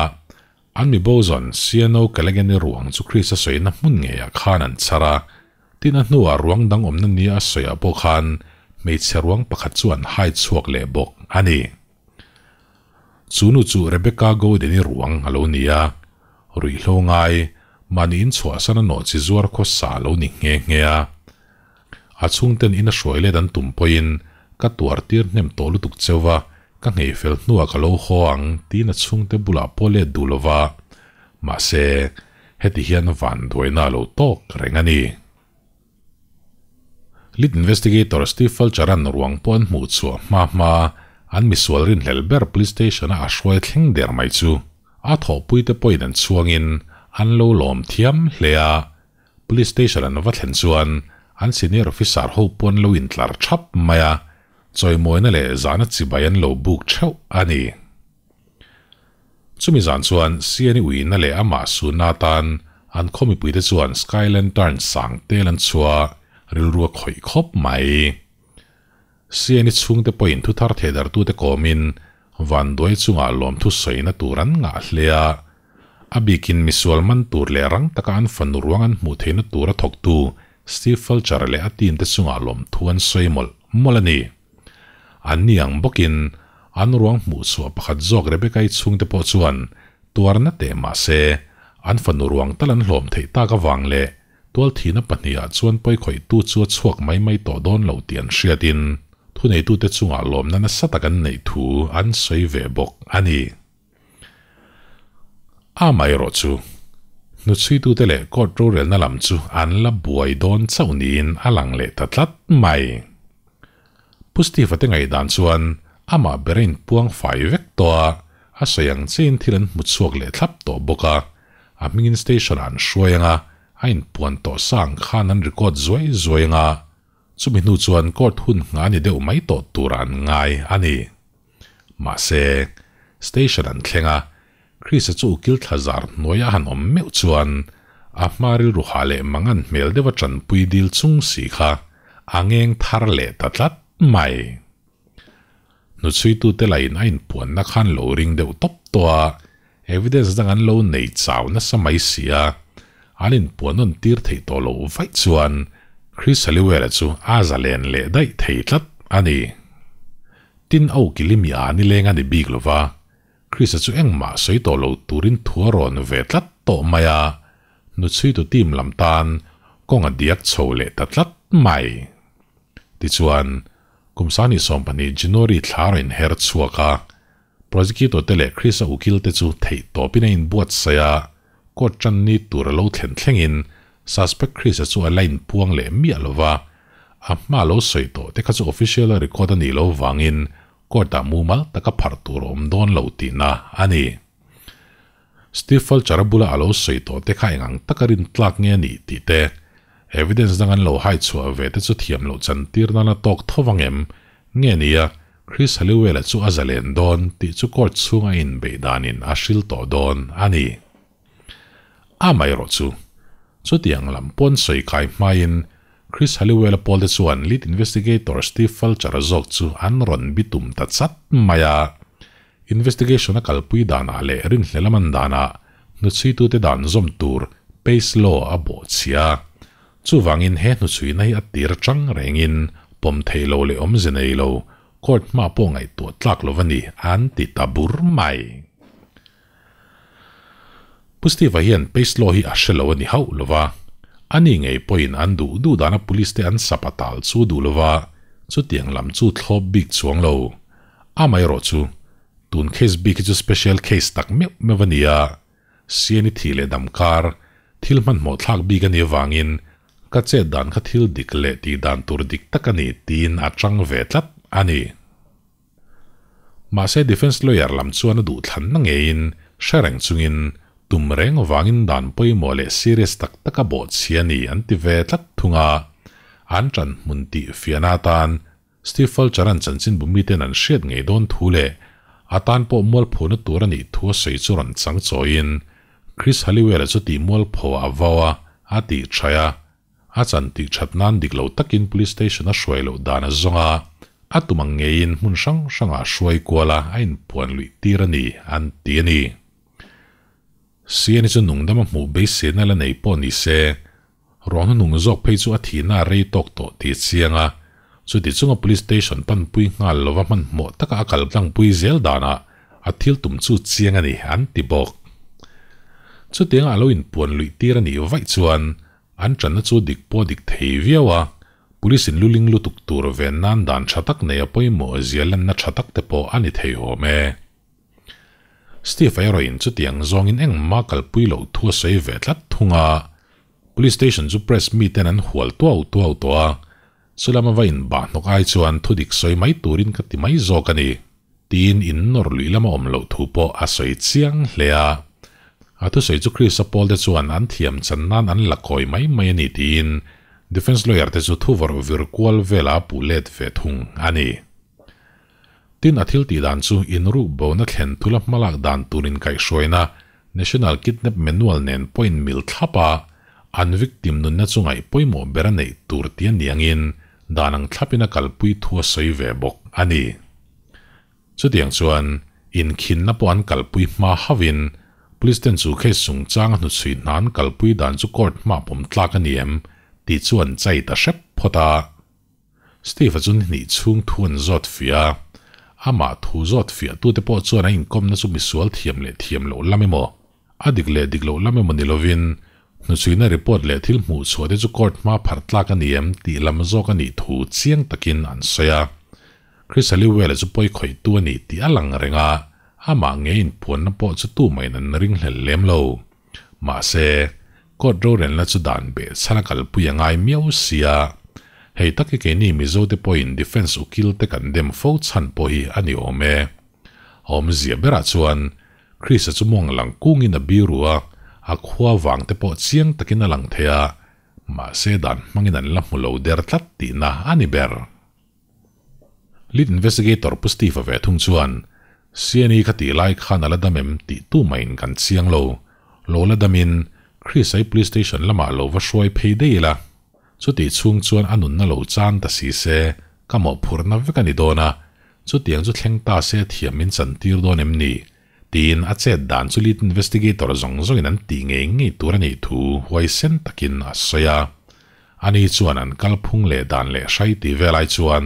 An mi bo zawn CNO Kalageni ruang chu Chris a sawina hmun ngeiah khan an chhar a, tin a hnuah ruang dang awmna nia a sawiah pawh khan hmeichhe ruang pakhat chu an hai chhuak leh bawk a ni. Chu nu chu Rebecca Godeni ruang a lo ni a, ruihhlo ngai, mahni inchhuahsan a nawh chi zuar khawsa a lo ni nghe nghe a. A chhungten in a hruai let an tum pawhin ka tuar tir hnem tawh lutuk cheu va, ka nghei fel hnuah ka lo haw ang tiin a chhungte bulah pawh let duh lo va. Mahse, heti hian vanduaina a lo tawk reng a ni. Lead Investigator Steve Fulcher-a'n ruang pawh an hmuh chhuah hma hma an misual rinhlel ber Police Station-a a hruai thleng der mai chu a thawhpuite pawhin an chhuangin an lo lawm thiam hle a. Police station an va thlen chuan an senior officer ho pawh an lo intlar thap mai a, chawimawina leh zahna chibai an lo buk theuh a ni. Chumi zan chuan CNE uina leh amah sunna atan an khaw mipuite chuan sky lantern sang tel an chhuah a, rilru a khawih khawp mai. CNE chhungte pawhin thuthar thehdarhtute kawmin Vanduai chungah lawmthu sawina tur an ngah hle a, a bikin misual man tur leh rang taka an fanu ruang an hmuh theihna tura thawktu Steve Fulcher leh a team te chungah lawmthu an sawi mawlh mawlh a ni. Anni ang bawkin an ruang hmuh chhuah pakhat zawk Rebecca-i chhungte pawh chuan tuarna teh mah se an fanu ruang tal an hlawm theih tak avang leh Tualthihna pahnihah chuan pawikhawihtu chu a chhuak mai mai tawh dawn lo tih an hriatin thuneitute chungah lawmna nasa tak an neih thu an sawi ve bawk a ni. Amaherawh chu, hnuchhuitute leh court rorelna lam chu an la buai dawn chauh niin a lang leh ta tlat mai. Pu Steve-a te ngaihdan chuan amah ber a inpuang fai vek tawh a, a sawi ang chiahin thil an hmu chhuak leh thlap tawh bawk a, a hmingin station-ah an hruai ang a, a inpuan tawh sa ang khan an record zuai zuai ang a, chumi hnu chuan court hun nghah a ni deuh mai tawh tur an ngai a ni. Mahse, station an thleng a, Chris-a chu ukil thla zar hnuaia a han awm meuh chuan a hma rilru hah leh mangan hmel deuha tanpui dil chung si kha a ngeng thar leh ta tlat mai. Hnuchhuitute lahin a inpuanna khan lo ring deuh tawp tawh a, evidence dang an lo nei chau nasa mai si a, an inpuan nawn tir theih tawh loh vaih chuan Chris Halliwell-a chu a zalen leh daih thei tlat a ni. Tin, a ukil i mi a ni leng a ni bik lo va, Chris-a chu engmah sawi tawh lo turin thu a rawn ve tlat tawh mai a, hnuchhuitu team lam tan kawng a diak chho leh ta tlat mai. Tichuan, kum 2020 January thla a rawn inher chhuak a, Prosecutor te leh Chris-a ukil te chu theih tawpin a inbuatsaih a, court tan ni tur a lo thlen thlengin suspect Chris-a chu a la inpuang leh miah lo va, a hma lo sawi tawh te kha chu official a record a nih loh vangin Court-ah mumal taka pharh tur a awm dawn lo tihna a ni. Steve Fulcher-a bula a lo sawi tawh te kha eng ang taka rin tlak nge a nih tih te, evidence dang an lo hai chhuah ve te chu thiam loh chan tir nana tawk tho vang em nge nia? Chris Halliwell-a chu a zalen dawn tih chu court chhunga a inbeih danin a hril tawh dawn a ni. Amaherawhchu, chutiang lam pawn sawi kai hmain Chris Halliwell-a pawlte chuan lead investigator Steve Fulcher-a zawk chu an rawn bitum ta chat mai a. Investigation a kalpui danah leh rinhlel a man danah hnuchhuitute dan zawm tur Pace Law a bawhchhia. Chuvangin he hnuchhuina hi a tir atang rengin pawm theih lo leh awmze nei lo court hma pawh ngaihtuah tlak lo a ni an ti ta bur mai. Pu Steve-a hian Pace Law hi a hre lo a ni hauh lo va, ani ngei pawhin an duh duh dana police te an sap a tal chu duh lo va, chutiang lam chu thlawp bik chuang lo. Amaherawhchu, tun case bik hi chu special case tak meuh meuh a ni a, Siani thih leh dam kar, thil hmanhmawh thlak bik a nih avangin ka chet dan kha thil dik leh tih dan tur dik tak a ni tiin a chang ve tlat a ni. Mahse defence lawyer lam chuan a duhthlanna ngeiin hre reng chungin tum reng avangin dan pawimawh leh serious tak tak a bawhchhia a ni an ti ve tlat thung a, an ṭan hmun tih fiahna atan Steve Fulcher-a'n chanchinbu miten an hriat ngei dawn thu leh a tan pawh mualphona tur a nih thu a sawi chu rawn chang chawiin Chris Halliwell-a chu tih mualpho a vau a, a tih thaih a. A chan tih that nan dik lo takin police station a hruai loh dan a zawng a, a tum ang ngeiin hmun hrang hrangah a hruai kual a, a inpuan luih tir a ni, an ti a ni. Siani chu nungdam a hmuh beiseina la nei pawh ni se, Ruang hnung zawk phei chu a thihna a rei tawk tawh tih a chiang a, chuti chunga police station panpui nghal lova hmanhmawh taka a kal tlangpui zel danah a thil tum chu chiang a ni an ti bawk. Chutianga a lo inpuan luih tir a nih vaih chuan an tanna chu dik pawh dik thei viau a, police in luling lutuk tur ven nan dan tha tak nei a pawimawh zia lanna tha tak te pawh a ni thei awm e. Steve erawhin chutiang zawngin engmah kalpui loh thu a sawi ve tlat thung a, Police station chu press miten an hual tuau tuau tawh a, chulama va inbah hnawk ai chuan thudik sawi mai turin ka ti mai zawk a ni, tiin in nawr luih lama awm loh thu pawh a sawi chiang hle a. A thusawi chu Chris-a pawlte chuan an thiam chan nan an la kawi mai mai a ni tiin defence lawyer te chu thu vawrh vir kual velah a puh let ve thung a ni. Tin, a thil tih dan chu inruk bona thlen thula hmalak dan tur inkaihhruaina National Kidnap Manual nen pawh inmil thlap a, an victim nunna chu ngaih pawimawh ber a neih tur ti a ni angin dan ang thlapin a kalpui thu a sawi ve bawk a ni. Chutiang chuan inkhinna pawh an kalpui hma hauhin Police ten chu case chungchang a hnuchhui hna an kalpui dan chu court hma pawm tlak a ni em tih chu an chai ta hrep phawt a. Steve-a chu ni hnih chhung thu an zawt fiah a, amah thu zawt fiahtute pawh chuan a inkawmna chu misual thiam leh thiam loh lam emaw, a dik leh dik loh lam emaw ni lovin, hnuchhuina report leh thil hmuh chhuahte chu court hma pharh tlak a ni em tih lam zawk a nih thu chiang takin an sawi a. Chris Halliwell-a chu pawi khawihtu a ni tih a lang reng a, amah ngei inpuanna pawh chu tumahin an ringhlel lem lo. Mahse, court rorelna chu dan beh chhan a kalpui a ngai miau sia. Hei tak hi keini Mizote pawhin defence ukil te kan dem fo chhan pawh hi a ni awm e. A awmzia berah chuan Chris-a chu mawng lang kungin a biru a, a khua vang te pawh chiang takin a lang thei a, mahse dan hmangin an la hmu lo der tlat tihna a ni ber. Lead investigator Pu Steve-a ve thung chuan, CNE kha tih lai khan a la dam em tih tu mahin kan chiang lo. Lo la damin Chris-a i police station lamah lo va hruai phei daih ila. Chutih chhung chuan a nunna lo chan ta si se, ka mawhphurhna vek a ni dawn a, chutiang chu thleng ta se thiam min chantir dawn em ni? tiin a chet dan chu lead investigator zawng zawngin an tih ngei ngei tur a nih thu huaisen takin a sawi a. Ani chuan an kalphung leh dan leh hrai tih vel ai chuan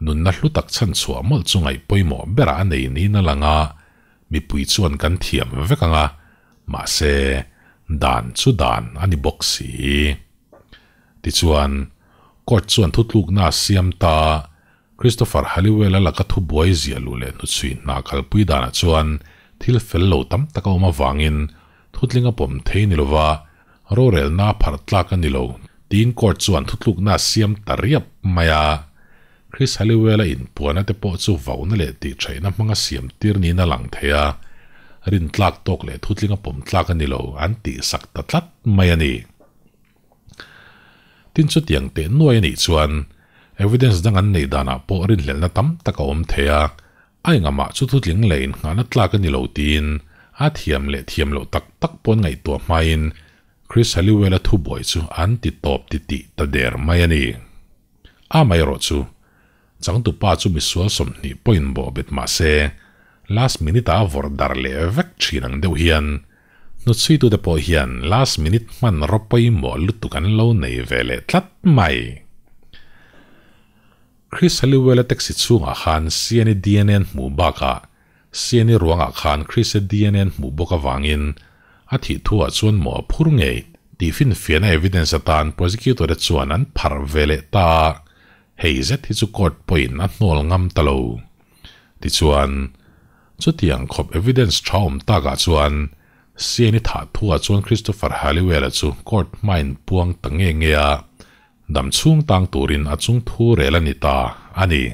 nunna hlu tak chhan chhuah mawlh chu ngaih pawimawh berah a nei niin a lang a, mipui chuan kan thiam vek ang a, mahse, dan chu dan a ni bawk si. Tichuan, court chuan thutlukna a siam ta. Christopher Halliwell-a laka thubuai ziah luh leh hnuchhui hna kalpui danah chuan thil fel lo tam tak a awm avangin thutling a pawm thei ni lova rorelna a pharh tlak a ni lo tiin court chuan thutlukna a siam ta riap mai a. Chris Halliwell-a inpuana te pawh chu vauna leh tihṭhaihna hmanga siam tir niin a lang thei a, rintlak tawk leh thutling a pawm tlak a ni lo an tihsak ta tlat mai a ni. Tin chutiang teh nuai a nih chuan Evidence dang an neih danah pawh rinhlelhna tam tak a awm thei a, a engahmah chu thutling leh innghahna tlak a ni lo tiin a thiam leh thiam loh tak tak pawn ngaihtuah hmain Chris Halliwell-a thubuai chu an ti tawp titih ta der mai a ni. Amaherawh chu, changtupa chu misual 20 pawhin bawh bet mah se, last minute-ah a vawrh darh leh vek thin ang deuh hian Hnuchhuitute pawh hian last minute hmanraw pawimawh lutuk an lo nei ve leh tlat mai. Chris Halliwell-a taxi chhungah khan Siani DNA an hmuh bakah Siani ruangah khan Chris-a DNA an hmuh bawk avangin a thih thuah chuan maw a phur ngei tih finfiahna evidence atan prosecutor-te chuan an pharh ve leh ta a, hei zet hi chu court pawhin a hnawl ngam ta lo. Tichuan, chutiang khawp evidence tha awm takah chuan Siani thah thuah chuan Christopher Halliwell-a chu court hmain puang ta nge nge a, dam chhung tang turin a chung thu rel a ni ta a ni.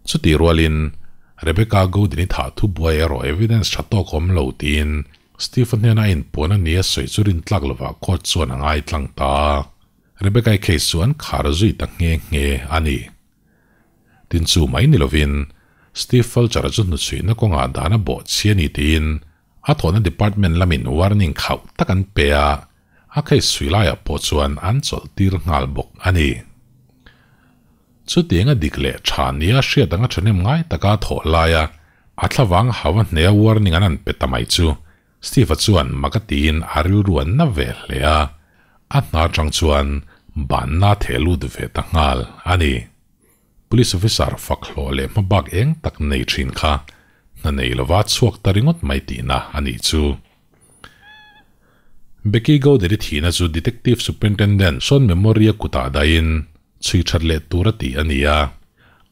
Chutih rualin, Rebecca Godin-i thah thu buai erawh evidence tha tawk awm lo tiin Steve-a hnena a inpuan a ni a sawi chu rintlak lovah court chuan a ngaitlang ta a, Rebecca-i case chu an khar zui ta nghe nghe a ni. Tin chu mai ni lovin Steve Fulcher-a chu hnuchhuihna kawngah dan a bawh chhi a ni tiin a thawhna department lamin warning khauh tak an pe a, a case chhui laiah pawh chuan an chawlh tir nghal bawk a ni. Chutiang a dik leh tha nia hriat anga thahnem ngai taka a thawh laia a thlavang hau a hnea warning an an pe ta mai chu Steve-a chuan mak a tiin a rilru an na ve hle a, a hna atang chuan banna theh lut ve ta nghal a ni. Police officer fak hlawh leh hmabak eng tak nei thin kha hna nei lova chhuak ta ringawt mai tihna a nih chu. Becky Gowder-i thihna chu Detective Superintendent Sean Memory-a kutah dahin chhui that leh tur a tih a ni a.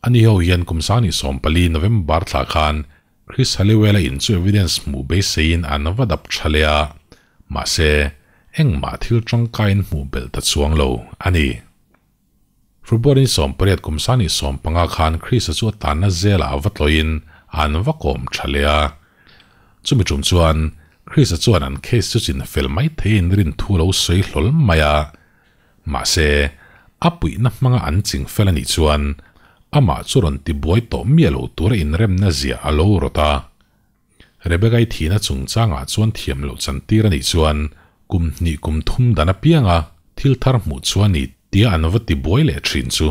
Ani ho hian kum 2014 November thla khan Chris Halliwell-a in chu evidence hmuh beiseiin an va dap tha leh a, mahse, engmah thil tangkaiin hmuh belh ta chuang lo a ni. February 18 kum 2015 khan Chris-a chu a tanna zelah a va tlawhin an va kawm tha leh a. Chumi tum chuan Chris-a chuan an case chu chin fel mai theiin rin thu lo sawi hlawl mai a, Mahse, a puihna hmanga an ching fel a nih chuan amah chu rawn ti buai tawh miah lo tura inremna ziah a lo rawt a. Rebecca-i thihna chungchangah chuan thiam loh chantir a nih chuan kum hnih kum thum dan apianga thil thar hmuh chu a ni tia an va ti buai leh thin chu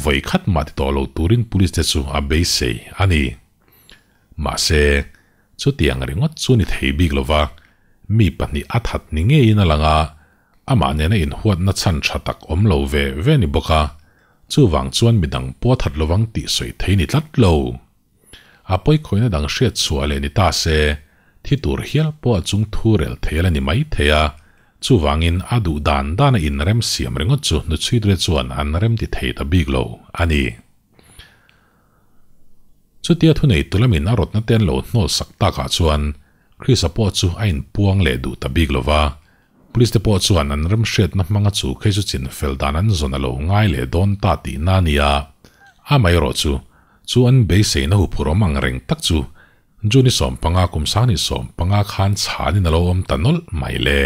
vawi khat mah ti tawh lo turin police te chu a beisei a ni. Mahse, chutiang ringawt chu ni thei bik lova mi pahnih a that ni ngeiin a lang a, Amah nena inhuatna chhan tha tak awm lo ve ve ni bawk a, chuvang chuan midang pawh a that lovang tih sawi thei ni tlat lo. A pawikhawihna dang hriat chhuah leh ni ta se, thi tur hial pawh a chung thu rel thei a la ni mai thei a, chuvangin a duh dan dana inrem siam ringawt chu hnuchhuiture chuan an rem ti thei ta bik lo a ni. Chutia thuneitu lamin a rawtna te an lo hnawl sak takah chuan Chris-a pawh chu a inpuang leh duh ta bik lova, Police te pawh chuan an remhriatna hmanga chu khei chu chin fel dan an zawn a lo ngai leh dawn ta tihna a nia. Amaherawh chu, chu an beiseina huphurh awm ang reng tak chu June 15 kum 2015 khan chhanin a lo awm ta nawlh mai le.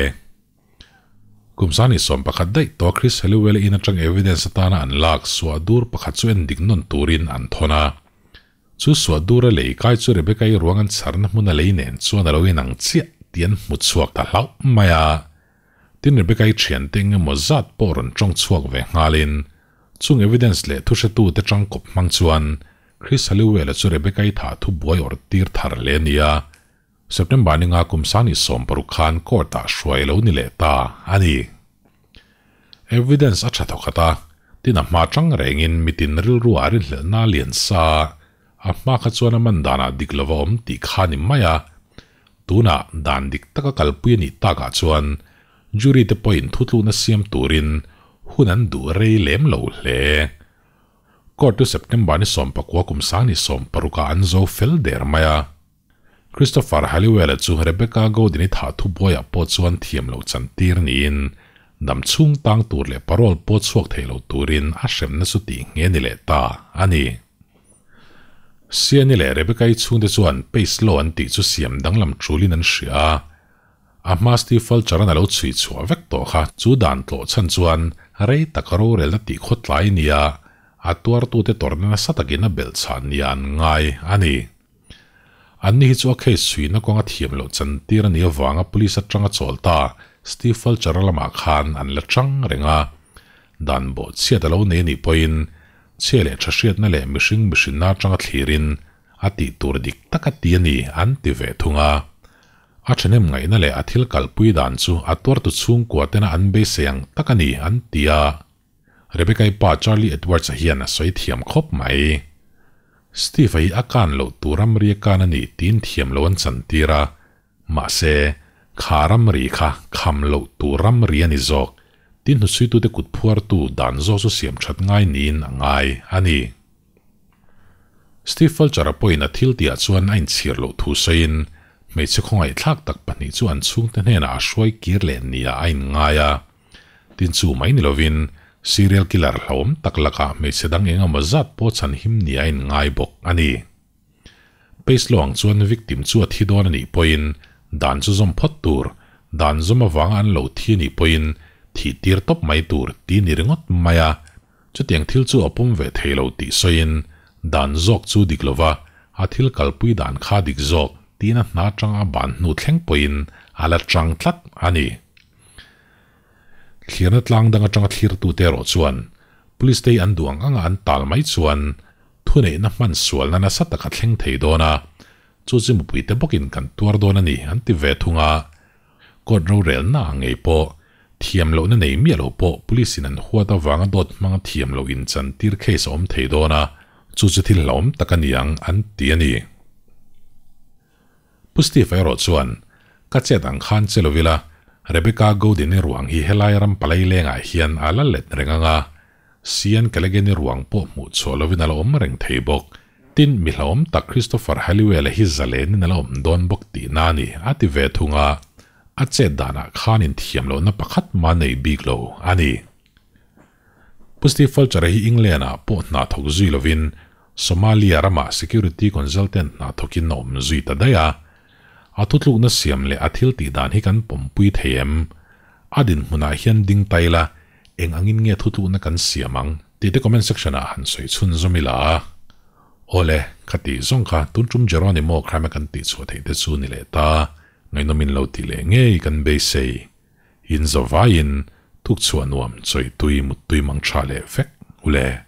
Kum 21 daih tawh Chris Halliwell-a in atang evidence atana an lak suah dur pakhat chu endik nawn turin an thawn a. Chu suah dura lei kai chu Rebecca-i ruang an chharna hmuna lei nen chuan a lo inang chiah tih an hmu chhuak ta hlauh mai a. Tin Rebecca-i thiante eng emaw zat pawh rawn tawng chhuak ve nghalin chung evidence leh thuhretute tangkawp hmang chuan Chris Halliwell-a chu Rebecca-i thah thu buai awrh tir thar hle a ni a. September ninga kum 2016 khan court-ah hruai lo ni leh ta a ni. Evidence a tha thawkhat a, tin a hma tang rengin mitin rilru ah rinhlelhna a lian sa a, a hma kha chuan a man danah dik lova awm tih kha a ni mai a. Tunah dan dik taka kalpui a nih takah chuan jury te pawhin thutlukna siam turin hun an duh rei lem lo hle. Court chu September ni 19 kum 2016 ah an zo fel der mai a. Christopher Halliwell-a chu Rebecca Godin-i thah thubuaiah pawh chuan thiam loh chantir niin, dam chhung tang tur leh parole pawh chhuak thei lo turin a hremna chu tih nghe ni leh ta a ni. Siani leh Rebecca-i chhungte chuan Pace Law an tih chu siam danglam tulin an hria a. A hma Steve Fulcher-a'n a lo chhui chhuah vek tawh kha chu dan tlawh chhan chuan rei tak rorelna tih khawtlai nia a tuartute tawrhna nasa takin a belh chhan nia an ngai a ni. Anni hi chu a case chhuina kawnga thiam loh chantir a nih avanga police atanga chawl ta Steve Fulcher-a lamah khan an la chang reng a. Dan bawhchhiat a lo nei a nih pawhin chhia leh tha hriatna leh mihring mihrinna atanga thlirin a tih tur dik tak a ti a ni an ti ve thung a. A thahnem ngaihna leh a thil kalpui dan chu a tuartu chhungkua tena an beisei ang tak a ni an ti a. Rebecca-i pa Charlie Edwards-a hian a sawi thiam khawp mai. Steve-a hi a kan loh tur ramri a kan a ni tiin thiam lo an chantir a, mahse, kha ramri kha kham loh tur ramri a ni zawk, tin hnuchhuitute kut phuartu dan zawk chu siam that ngai niin a ngai a ni. Steve Fulcher-a pawhin a thil tihah chuan a inchhir loh thu sawiin, hmeichhe khawngaihthlak tak pahnih chu an chhungte hnenah a hruai kir leh nia a inngai a. Tin chu mai ni lovin, serial killer hlauhawm tak lakah hmeichhe dang eng emaw zat pawh chhan him nia a inngai bawk a ni. Pace lo ang chuan victim chu a thi dawn a nih pawhin dan chu zawm phawt tur, dan zawm avanga an lo thi a nih pawhin thih tir tawp mai tur ti ni ringawt mai a. Chutiang thil chu a pawm ve thei lo tih sawiin dan zawk chu dik lova a thil kalpui dan kha dik zawk tiin a hna atanga a ban hnu thleng pawhin a la chang tlat a ni. Thlirna tlang dang atanga thlirtute erawh chuan Police te hi an duh ang anga an tal mai chuan thuneihna hman sualna nasa tak a thleng thei dawn a, chu chu mipuite bawkin kan tuar dawn a ni an ti ve thung a. Court rorelna ah ngei pawh thiam lohna nei miah lo pawh Police in an huat avanga dawt hmanga thiam loh inchantir case a awm thei dawn a, chu chu thil hlauhawm tak a ni ang an ti a ni. Pu Steve erawh chuan, Ka chet ang khan che lo ila, Rebecca Godin-i ruang hi helai ram palai lengah hian a la let reng ang a, Sean Callaghan-i ruang pawh hmuh chhuah lovin a la awm reng thei bawk. Tin, mi hlauhawm tak Christopher Halliwell-a hi zalenin a la awm dawn bawk tihna a ni, a ti ve thung a, a chet danah khan inthiam lohna pakhat mah nei bik lo a ni. Pu Steve Fulcher-a hi England-ah pawh hna thawk zui lovin Somalia ramah security consultant hna thawkin a awm zui ta daih a. A thutlukna siam leh a thil tih dan hi kan pawmpui thei em? A dinhmunah hian ding ta ila, eng angin nge thutlukna kan siam ang? Tih te comment section ah han sawi chhunzawm ila a. Awle, kha tih zawng kha tun tum Jeronimo crime a kan tih chhuah theih te chu ni leh ta, ngaihnawmin lo tih leh ngei kan beisei. In zavaiin tukchhuah nuam chawih tui muttui mang tha leh vek ule.